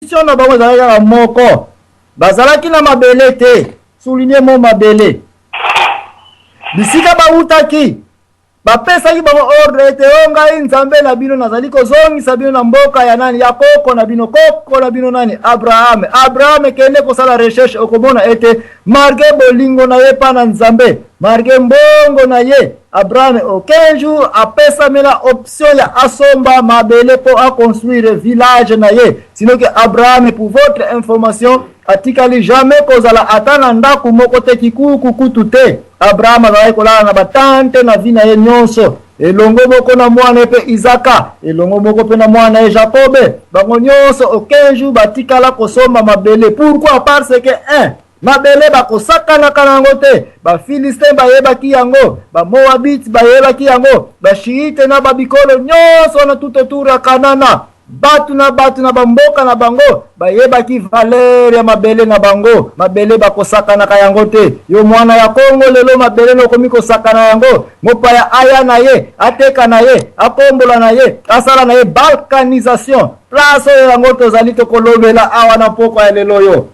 Mission na bango ezalaki kaka moko, bazalaki na mabele te, souligne mot mabele. Bisika bawutaki, bapesaki bango ordre ete o ngai Nzambe na bino nazali kozongisa bino na mboka ya nani, ya koko na bino. Koko na bino nani? Abraham. Abraham, kende kosala recherche, okomona ete malgré bolingo na ye epa na Nzambe, malgré mbongo na ye, Abraham aucun jour apesamela option ya asomba mabele mpo aconstruire village na ye. Sinon que Abraham, pour votre information, atikali jamais kozala ata na ndako moko te, kikuku kutu te. Abraham azalaki kolala na batante na vie na ye nyonso, elongo moko na mwana ye mpe Izaka, elongo moko mpe na mwana ye Jakobe. Bango nyonso aucun jour batikala kosomba mabele. Pourquoi? Parce que un mabele bakosakanaka na yango te. Bafilistin bayebaki yango, Bamoabite bayebaki yango, Bashiite na babikolo nyonso wana tout autour ya Kanana, bato na bato na bamboka na bango bayebaki valeur ya mabele na bango. Mabele bakosakanaka yango te. Yo mwana ya Kongo, lelo mabele na okomi kosakana yango. Mopaya aya na ye, ateka na ye, akombola na ye, asala na ye balkanisation. Place oyo yango tozali tokolobela awa na pokwa ya lelo oyo.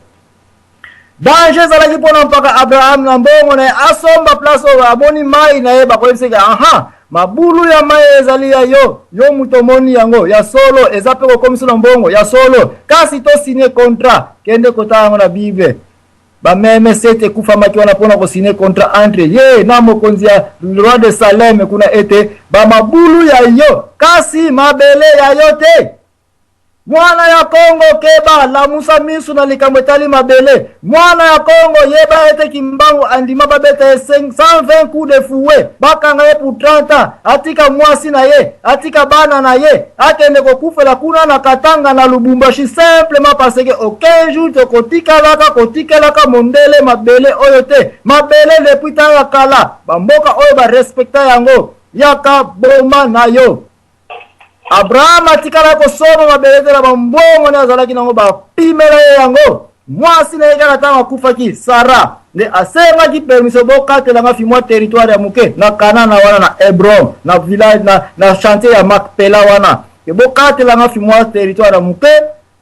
Danger ezalaki mpona mpaka Abraham na mbongo na ye asomba place oyo amoni mai na ye, bakoyebisaki aha, mabulu ya mai ezali ya yo, yo moto omoni yango ya solo, eza mpe kokomisa na mbongo ya solo, kasi tosigne contrat. Kende kotala yango na Bible. Bameme sete ekufamaki wana mpona kosigne contrat entre ye na mokonzi ya roi de Salem kuna, ete bamabulu ya yo kasi mabele ya yo te. Mwana ya Kongo, keba, lamusa misu na likambo etali mabele. Mwana ya Kongo, yeba ete Kimbangu andima babeta ye 120 coups de fouet, bakanga ye pour 30 ans, atika mwasi na ye, atika bana na ye, akende kokufela kuna na Katanga na Lubumbashi, simplement parce que aucun jour tokotikalaka kotikelaka mondele mabele oyo te. Mabele depuis tango ya kala, bamboka oyo barespecta yango, yaka boma na yo. Abraham atikala kosomba mabele te na bambongo nde azalaki nango, bapimela ye yango. Mwasi na ye kaka ntango akufaki, Sara nde asengaki permission, bokatela nga fi mwa territoire ya moke na Kanana wana, na Hebron, na village na chantier ya Makpela wana, ke bokatela nga fi mwa territoire ya moke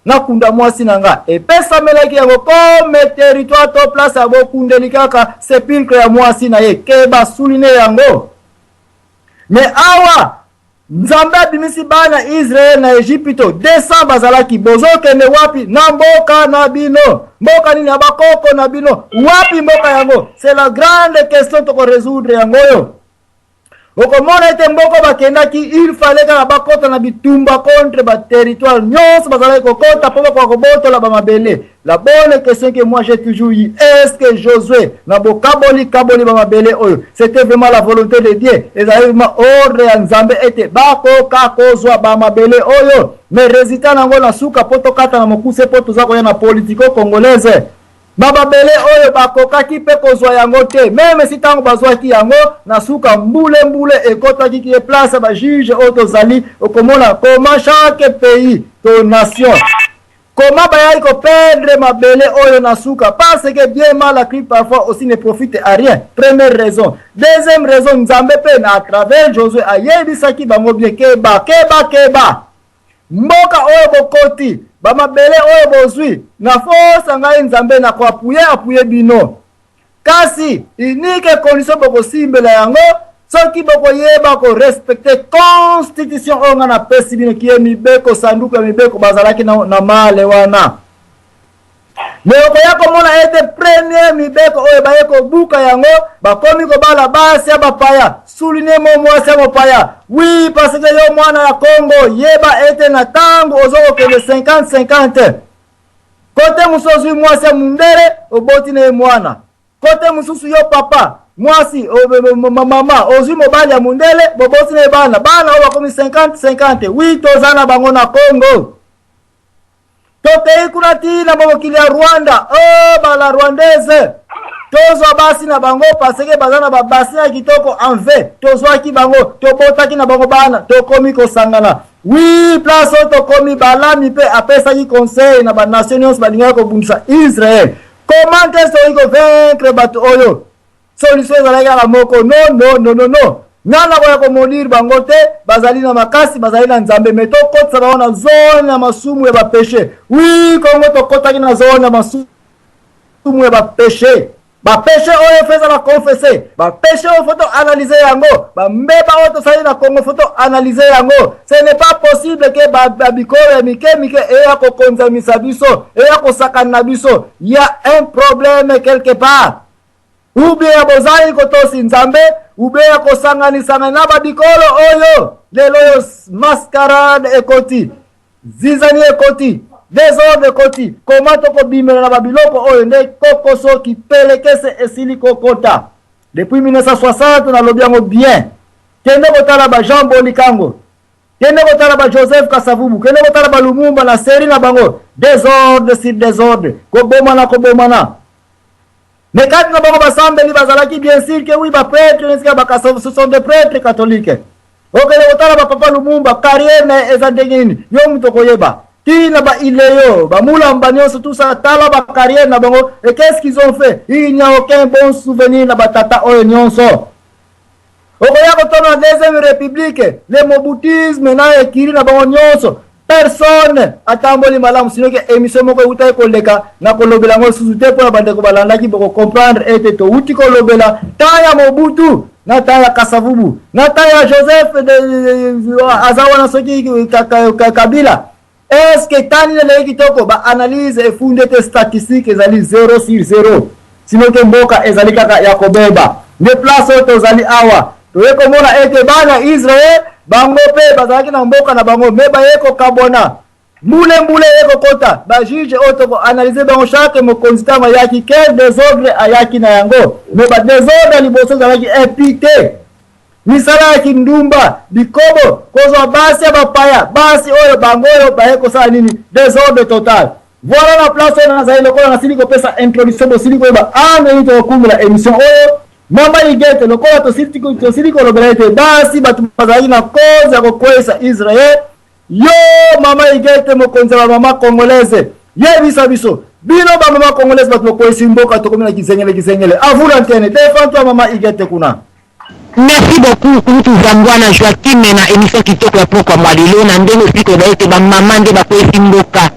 nakunda mwasi na nga. Epesamelaki yango comme territoire to place ya bokundeli kaka sepulcre ya mwasi na ye. Ke basuline yango. Mais awa Nzambe abimisi bana Israel na Ejipito, 200 bazalaki. Bozokende wapi? Na mboka na bino. Mboka nini? Ya bakoko na bino. Wapi mboka yango? C'est la grande question tokoresoudre yango oyo. Okomona ete mboka bakendaki, il fallait kaka bakota na bitumba contre baterritoire nyonso bazalaki kokota mpo bakoka kobotola bamabele. La bonne question que moi j'ai toujours eu, est-ce que Josué na bokaboli kaboli bamabele oyo, c'était vraiment la volonté de Dieu? Ezali vraiment ordre ya Nzambe ete bakoka kozwa bamabele oyo? Mais résultat nango na suka, mpo tokata na mokuse mpo toza koya na politico congolaise, bamabele oyo bakokaki mpe kozwa yango te. Même si ntango bazwaki yango na suka, mbule mbule ekɔtaki kie place ya bajuge oyo tozali. Okomona comment chaque pays to nation, comment bayaki koperdre mabele oyo na suka, parce que bien mal acquis parfois aussi ne profite à rien. Première raison. Deuxième raison, Nzambe mpe na à travers Josué ayebisaki bango bien: keba, keba, keba, mboka oyo bokoti, bamabele oyo bozwi na force, ngai Nzambe na koappuyer appuyer bino, kasi unique condition, bokosimbela yango soki bokoyeba korespecter constitution oyo ngai napesi bino, kie mibeko, sanduku ya mibeko. Bazalaki na male wana, mais okoya komona ete premier mibeko oyo baye kobuka yango, bakomi kobala basi ya bapaya. Souligne mot mwasi ya mopaya. Oui, parce que yo mwana ya Kongo, yeba ete na ntango oza kokende 50 50, kote mosusu ozwi mwasi ya mundele, oboti na ye mwana, kote mosusu yo papa mwasi, mama ozwi mobali ya mundele, boboti na ye bana. Bana oyo bakomi 50 50. Oui, toza na bango na Kongo. Tokei kuna ntina mokili ya Rwanda, o bala rwandaise, tozwa basi na bango parce que baza na babasi ya kitoko enve. Tozwaki bango, tobotaki na bango bana, tokomi kosangana. Oui, place oyo tokomi, Balami mpe apesaki conseil na banation nyonso balingaki kobundisa Israel: comment est-ce tokoki kovaincre bato oyo? Solution ezalaki kaka moko: non, non, non, non, non. Nga nakoya ko maudire bango te, bazali na makasi, bazali na Nzambe, mais tokotisa bango na zone ya masumu ya ba peche. Oui, Congo tokotaki na zone ya masumu ya ba peche. Ba peche oyo faut ezala confesse, ba peche oyo faut to analyser yango, ba mbeba oyo tosali na Congo faut to analyser yango. Ce n'est pas possible que ba, ba bikolo ya mike mike eya kokonzamisa biso, eya kosakana na biso. Il y a un problème quelque part. Ou bien ya bozangi kotosi Nzambe, ou bien ya kosanganisana na ba bikolo oyo lelo oyo mascarade ekoti, zizani ekoti, desordre ekoti. Koma tokobimela na babiloko oyo nde kokoso kipelekese esili kokota depuis 1960. Nalobi yango bien, kende kotala ba Jean Bolikango, kende kotala ba Joseph Kasavubu, kende kotala ba Lumumba na série na bango, désordre sur désordre, kobomana kobomana. Mais kati na bango basambeli bazalaki, bien sûr que oui, baprêtre nesika Bakasavubu, ce sont des prêtres catholiques. Okende kotala bapapa Lumumba, carrière na eza ndenge nini, yo moto koyeba tina ba Ileyo, bamulamba nyonso, tout ça, tala bacarrière na bango. Et qu'est-ce qu'ils ont fait? Il n'y a aucun bon souvenir na batata oyo nyonso. Okoya kotona deuxième république, le mobutisme na ekiri na bango nyonso, personne atamboli malamu. Sinon que émission moko eutaki koleka na kolobela yango lisusu te, mpona bandeko balandaki bokocomprendre ete touti kolobela temps ya Mobutu na temps ya Kasavubu na temps ya Joseph aza wana soki Kabila. Est-ce tani eleki kitoko? Baanalyse efundi ete statistique ezali 0 sur 0. Sinon que mboka ezali kaka ya kobeba. Nde place oyo tozali awa, toye komona ete bana Israel bango mpe bazalaki na mboka na bango, mais baye kokabwana, mbule mbule ye kokota. Bajuge oyo tokoanalyse bango, chaque mokonzi ntango ayaki, quel désordre ayaki na yango. Mais badésordre ya liboso ezalaki impureté, misala ya kindumba, bikobo, kozwa basi ya bapaya, basi oyo bango oyo baye kosala nini? Désordre total. Voilà na place oyo nazali. Lokola nasili kopesa introduction, bosili koyeba andeni tokokumbela émission oyo. Mama Igete, lokola tosili kolobela ete basi bato bazalaki na cause ya kokweyisa Israel, yo mama Igete, mokonzi ya bamama congolaise, yebisa biso, bino bamama congolaise bato bokweyisi mboka, tokomi na kizengele kizengele. À vous l'antenne, défends-toi, mama Igete kuna. Merci beaucoup, kulutu Zambwana Joakim, na émission kitoko ya pokwa mwa lelo. Na ndenge osili koloba ete bamama nde bakweyisi mboka,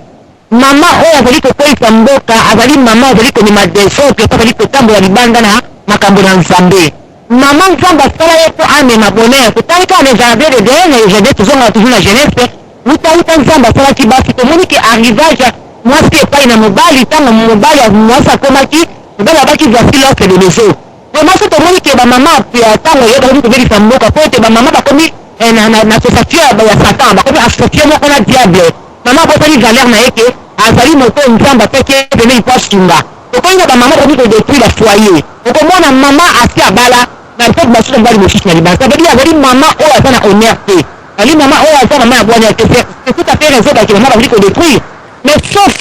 mama oyo azali kokweyisa mboka azali mama azali komema désordre, mpo azali kotambola libanda na makambo na Nzambe. Mama, Nzambe asala ye mpo amema bonheur. Totali kaka na jardin d'Eden, na jardin, tozongaka toujours na Genèse, wuta Nzambe asalaki basi, tomoni que arrivage mwasi epai na mobali, ntango mobali mwasi akomaki, mobali abaki: "Voici l'os de mes os." Vraiment, so tomoni que bamama ya ntango oyo bakomi kobebisa mboka, mpo ete bamama bakomi na association ya Satan, bakomi associé moko na diable. Mama abotali valeur na ye que azali moto Nzambe apeki ye pembeni mpo asunga. Tokomi na bamama bakomi kodétruire bafoyer. Okomona mama asi abala na mpe basusu mobali mosusu na libanda. Ça veut dire azali mama oyo aza na honneur te, azali mama oyo aza mama ya bwania te. C'est tout à fait raison bake mama bazali kodétruire. Mais sauf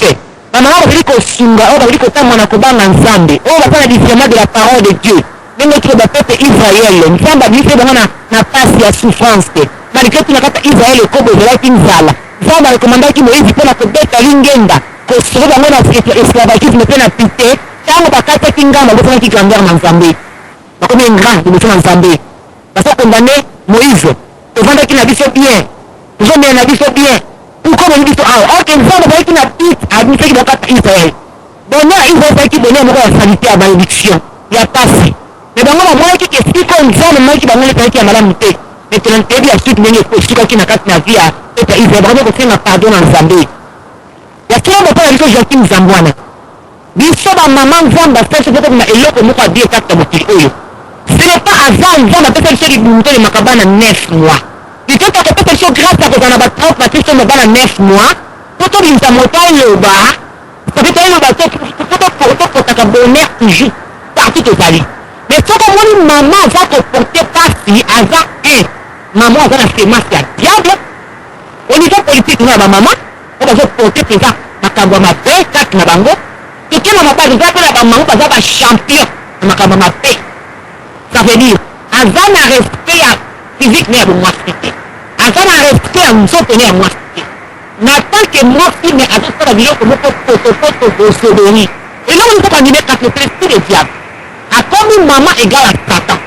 bamama bazali kosunga, oyo bazali kotambola na kobanga Nzambe, oyo baza na discernement de la parole de Dieu, ndenge tiko bapeuple Israel, Nzambe abimisi bango na pasi ya souffrance te. Malgré tout, na kati ya Israel ekobo ezalaki nzala, Nzambe arekomandaki Moïse mpona kobeta lingenda, kosauver bango na esclavagisme mpe na pite. Ntango bakataki ngambo, babosanaki grandeur na Nzambe, bakomi ingrat liboso na Nzambe, baza condamné Moïse: "Tovandaki na biso bien, tozomela na biso bien, pourquoi boyi biso awa?" Ok, Nzambe azalaki na but, abimisaki bango kati Israel. Bonheur Israel ezalaki bonheur moko ya saleté, ya malédiction, ya pasi. Mais bango bamonaki que sikoyo Nzambe amonaki bango ezalaki ya malamu te. Mais toyebi ya suite, ndenge esukaki na kati na vie ya peuple ya Israel, bakomi kosenga pardon na Nzambe. Ya solo, mopala na biso Joakim Zambwana, biso bamama, Nzambe asalisi mpo tokoma eloko moko abie kati ya mokili oyo. Ce n'est pas hasard Nzambe apesa biso libumu, tolemaka bana 9 mois. Litoto akopesa biso grâce ya kozala na batraumatisme na bana 9 mois mpo tobimisa moto aloba, soki toyeloba, topotaka bonheur toujours partout tozali. Mais soki omoni mama aza koporter pasi, aza un mama aza na semence ya diable. Au niveau politique, na bamama oyo bazoporter mpenza makambo ya mabe kati na bango. Toke na mabali, eza mpe na bamama baza bachampion na makambo ya mabe. Ça veut dire aza na respect ya physique ne ya bomwasi te, aza na respect ya nzoto ne ya mwasi te na tant que mwasi, mais azosala biloko moko potopoto, bosoberi eloko moko bandime. Kasi l'esprit de diable akomi mama égal à Satan.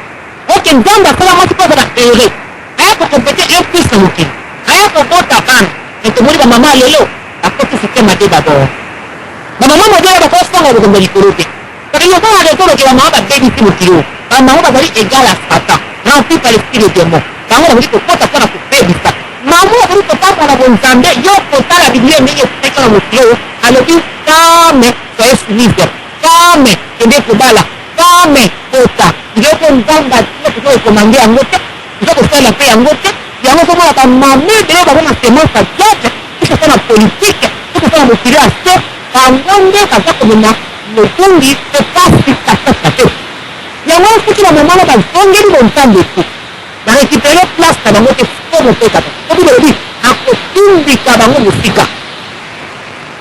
Ok nzambe asala mwasi mpo azala heureux aya ko completer un plus na mokili aya kobota bana mais tomoni ba mama ya lelo bakoti système mabe d'abord ba mama modele bakosonga bokonzi ya likolo te parce que oza na raison loke ba mama babebisi mokili oyo ba mama bazali egal à satan rempli par l'esprit de démon bango bazali kokota mpo na kobebisa mama azali kotambola na bonzambe yo kotala biblia ndenge esika na mokili oyo alobi femme soyez soumise femme kende kobala Femme bota biloko nzambe atia toza ko commande yango te toza kosalela pe yango te yango ozomona ba mama ebele baza na semence ya diable que ce soit na politique que ce soit na mokili ya se bango nde baza komema mobungi pe pasi katikati na peuple yango wana soki ba mama wana bazongeli bonzambe te ba recuperer place na bango te somo pe kaka po bible elobi akotindika bango mosika.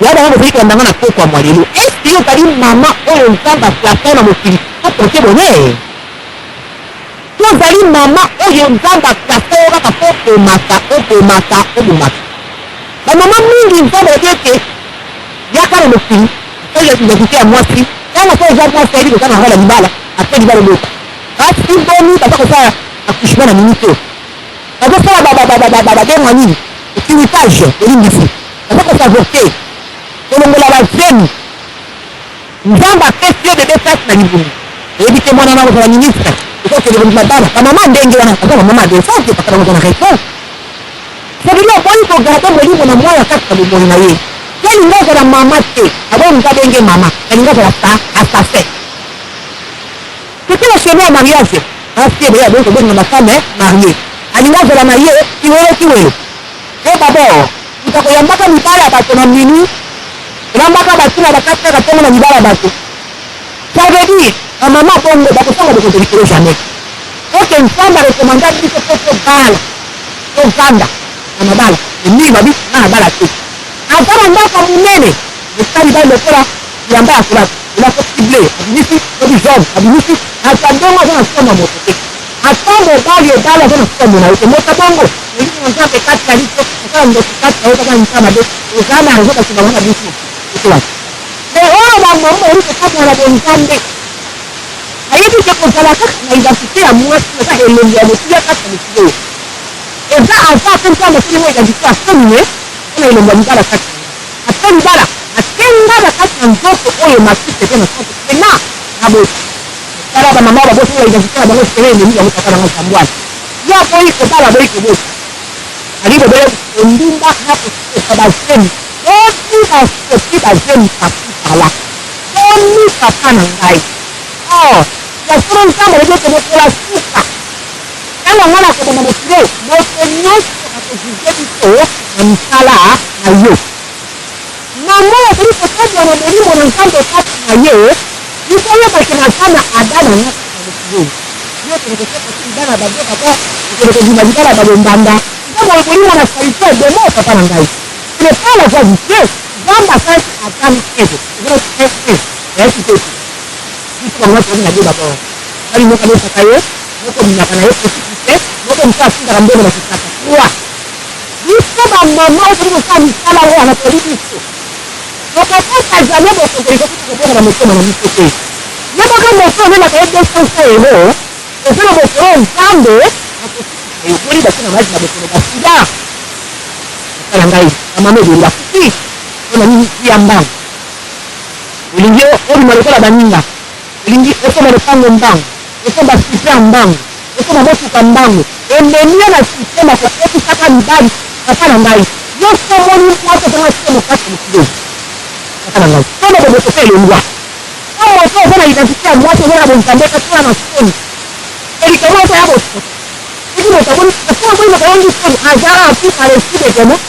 Ya bango bozali kolanda nga na pokwa mwa lelo. Est ce que yo ozali mama oyo Nzambe a placer yo na mokili po porter bonheur? To ozali mama oyo Nzambe a placer yo kaka po obomaka, obomaka, obomaka? Ba mama mingi Nzambe alobi ete yaka na mokili, osali identite ya mwasi, tango soki oza mwasi ayebi koza na role ya libala, après libala obota. Basi boni baza kosala accouchement na minute oyo? Bazosala ba benga nini? Curetage, bolimbisi. Baza ko s'avorter, kolongola ba zemi. Nzambe apesi yo bebe kati na libumu. Oyebi te mwana wana akozala ministre, oza kokende kobima bana. Ba mama ndenge wana baza ba mama ya defense te, papa na bango aza na raison. Soki oboyi ko garder molimo na mwana kati na bomoi na ye, ye alingi azala mama te, aboyi moto abenge mama, alingi azala sa assassin. C'était le chemin ya mariage, basi ebele baboyi kobenga ba femme mariee, alingi azala na ye kiwelo kiwelo. Yo d'abord moto akoyambaka mibala ya bato na minuit, olambaka ba tina ba 4 heures ya tongo na mibala ya bato, ça veut dire ba mama bongo bakosonga bokonzi likolo jamais. Ok Nzambe a recommanda biso po tobala, tovanda na mabala mais mingi babi nga nabala te. Aza na ndako ya munene mais tala mibali lokola bilamba ya kolata, lelo akotisi bleu abimisi, lobi jaune abimisi, bato ya ndenge aza na somo ya moto te. Ata mobali obali aza na somo na yo te moto ya bongo molimo ya nzambe kati na biso aza na ndoki kati na yo aza na misala mabe oza na raison kasi bango na biso ete wapi mais oyo ba mama bazali kotambola na bonzambe bayebi ke kozala kaka na identite ya mwasi eza elembo ya motuya kati na mokili oyo eza avant ate nzambe asali ngo identite ya femine eza na elembo ya libala kati na nga ate libala atenga na kati na nzoto oyo matite te na santo pena na boti Tala ba mama oyo babosani ba identite na bango sere ememi bango papa na nga zambwana ye aboyi kobala aboyi kobota alingi bobele kondumba na kosopa ba zemi boni basopi ba zemi partout par là boni papa na ngai or ya solo nzambe alobi ete mokolo ya suka ntango ngai nakoboma mokili oyo moto nyonso akojuge biso na misala na yo. Mama oyo azali kotambola na Molimo na Nzambe kati na ye, il faut oyeba ke naza na ada na nga kati na mokili oyo. Yo okende kosopa ti libala ya ba deux papa, okende kondima libala ya ba bombanda, eza boye molimo na salite ya demon papa na ngai. Ce n'est pas la voix du Dieu. Nzambe asalaki Adam na Eve, ezalaki un un, bayaki deux te. Biso bango tozalaki na deux d'abord. Mobali moko alesaka ye, moko obimaka na ye prostitute, moko mosusu asindaka mbongo na kisasa. Trois. Biso ba maman oyo tozali kosala misala wana tolobi biso tokopesa jamais bokonzi liboso tokobongola motema na biso te. Yebaka moto oyo omelaka ye 200 euros eza na mokolo oyo Nzambe akosukisa yo. Boni bato na maladi na bokono ba sida papa na ngai ba mama ebele bakufi pona nini vie ya mbangu olingi obima lokola baninga olingi okoma lopango mbangu osomba super mbangu Okoma motuka mbangu ememi yo na système ya kokotisaka mibali papa na ngai yo soki omoni mwasi azanga somo kati na mokili oyo papa na ngai somo bomoto pe elongwa po moto oza na identite ya mwasi oza na bonzambe kasi oza na soni elikamo oza ya bosoto soki moto amoni soki omoni moto ayongi soni aza rempli par l'esprit de demon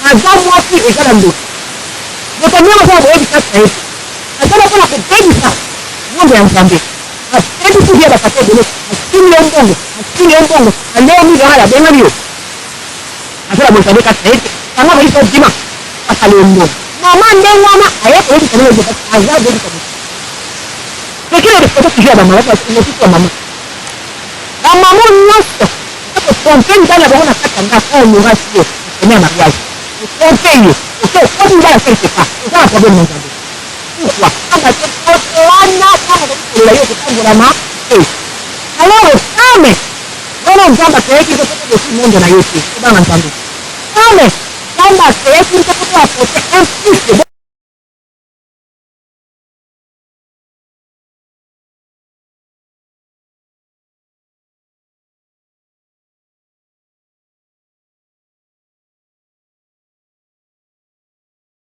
aza mwasi eza na ndoki moto nyonso aza na boyebi kati na ye te aza na mpona kobebisa monde ya nzambe. Abebisi vie ya ba papa ebele, atindi yo mbongo, atindi yo mbongo, alie yo 1000 dollars abengani yo. Aza na bonzambe kati na ye te. Kanga valise obima, asala yo mbongo. Maman ndenge wana aye koyebisa ndenge parce que aza bebisa moto. C'est qui le responsable toujours ya ba maman, mosusu ya maman. Ba maman nyonso baza ko tromper mibali na bango na kati ya ndako oyo honorasi yo na premier mariage. Otrompe ye, oke okoti libala quelque part, oza na problème na Nzambe. Pourquoi? Pamba te moto wana ntango azali kolela yo okotambola na te. Alors. Comme wana Nzambe acreaki biso po to detruire monde na ye te. Tobanga Nzambe. Comme Nzambe acreaki biso po to apporter un plus.